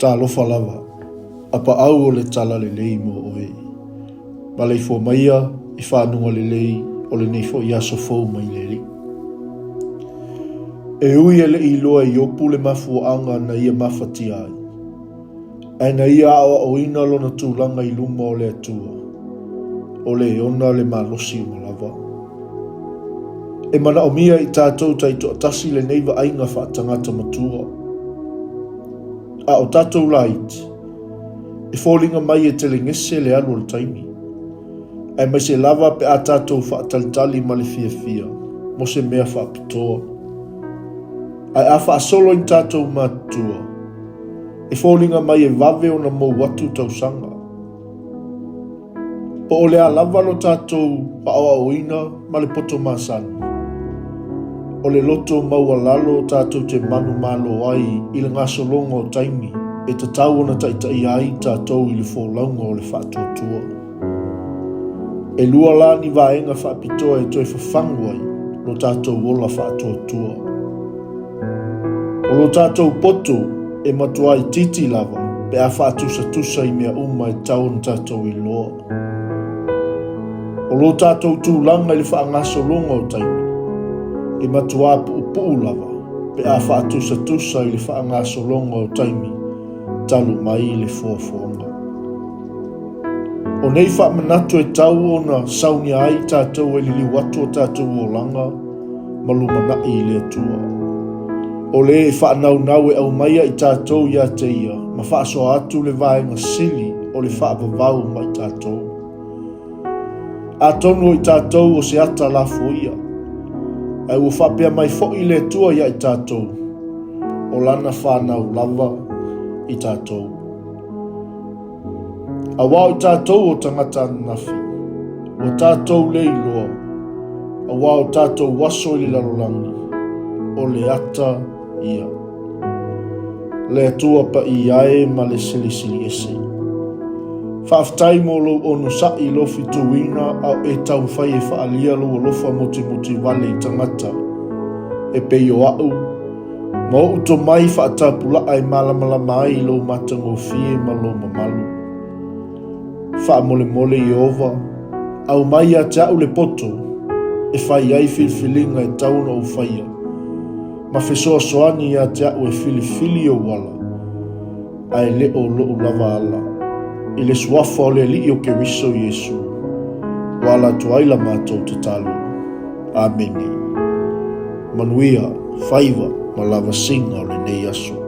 Talofa lava, a paau o le talalelei mo oe. Maleifua maia i fanuga lelei o lenei foi aso fou mai le Alii. E ui e le i iloa e Iopu le mafuaaga na ia mafatia ai, ae na ia aoaoina lona tulaga i luma o le Atua, o le ona le malosi uma lava. E manaomia i tatou taitoatasi lenei vaaiga faatagata matua. A o tatou laiti, e foliga mai e telegese le alu o le taimi, aemaise lava pe a tatou faatalitali ma le fiafia mo se mea faapitoa. Ae a faasolo i ni tatou matutua, e foliga mai e vave ona mou atu tausaga. Po o le a lava lo tatou aoaoina ma le poto masani, o le loto maualalo tatou te manumalo ai i le gasologa o taimi e tatau ona taitaia ai tatou i le folauga o le faatuatua. E lua la ni vaega faapitoa e toe fafagu ai lo tatou ola faatuatua. O lo tatou poto e matua itiiti lava pe a faatusatusa i mea uma e tatau ona tatou iloa. O lo tatou tulaga i le faagasologa o taimi, e matua puupuu lava pe a faatusatusa i le faagasologa o taimi talu mai le foafoaga. O nei faamanatu e tau ona saunia ai tatou e liliu atu o tatou olaga ma lumanai i le Atua. O le e faanaunau e aumaia i tatou ia te ia ma faasoa atu le vaega sili o le faavavau ma i tatou. Atonu o i tatou o se ata lafoia, ae ua faapea mai foi le Atua ia i tatou, o lana fanau lava i tatou. Aua o i tatou o tagata ananafi, ua tatou le iloa, aua o tatou aso i le lalolagi, o le ata ia. Le Atua paia e ma le Silisili Ese. Faafetai mo lou onosai i lou fituina a o e taumafai e faaalia lou alofa motimoti vale i tagata e pei o a'u Ma ou tomai faatapulaa e malamalama ai i lou matagofie ma lou mamalu. Faamolemole Ieova, aumai ia te a'u le poto e fai ai filifiliga e tau ona ou faia, ma fesoasoani ia te a'u e filifili ou ala, ae le o lo'u lava ala. I le suafa o le Alii o Keriso Iesu, ua ala atu ai la matou tatalo. Amene. Manuia, faiva ma lavasiga o lenei aso.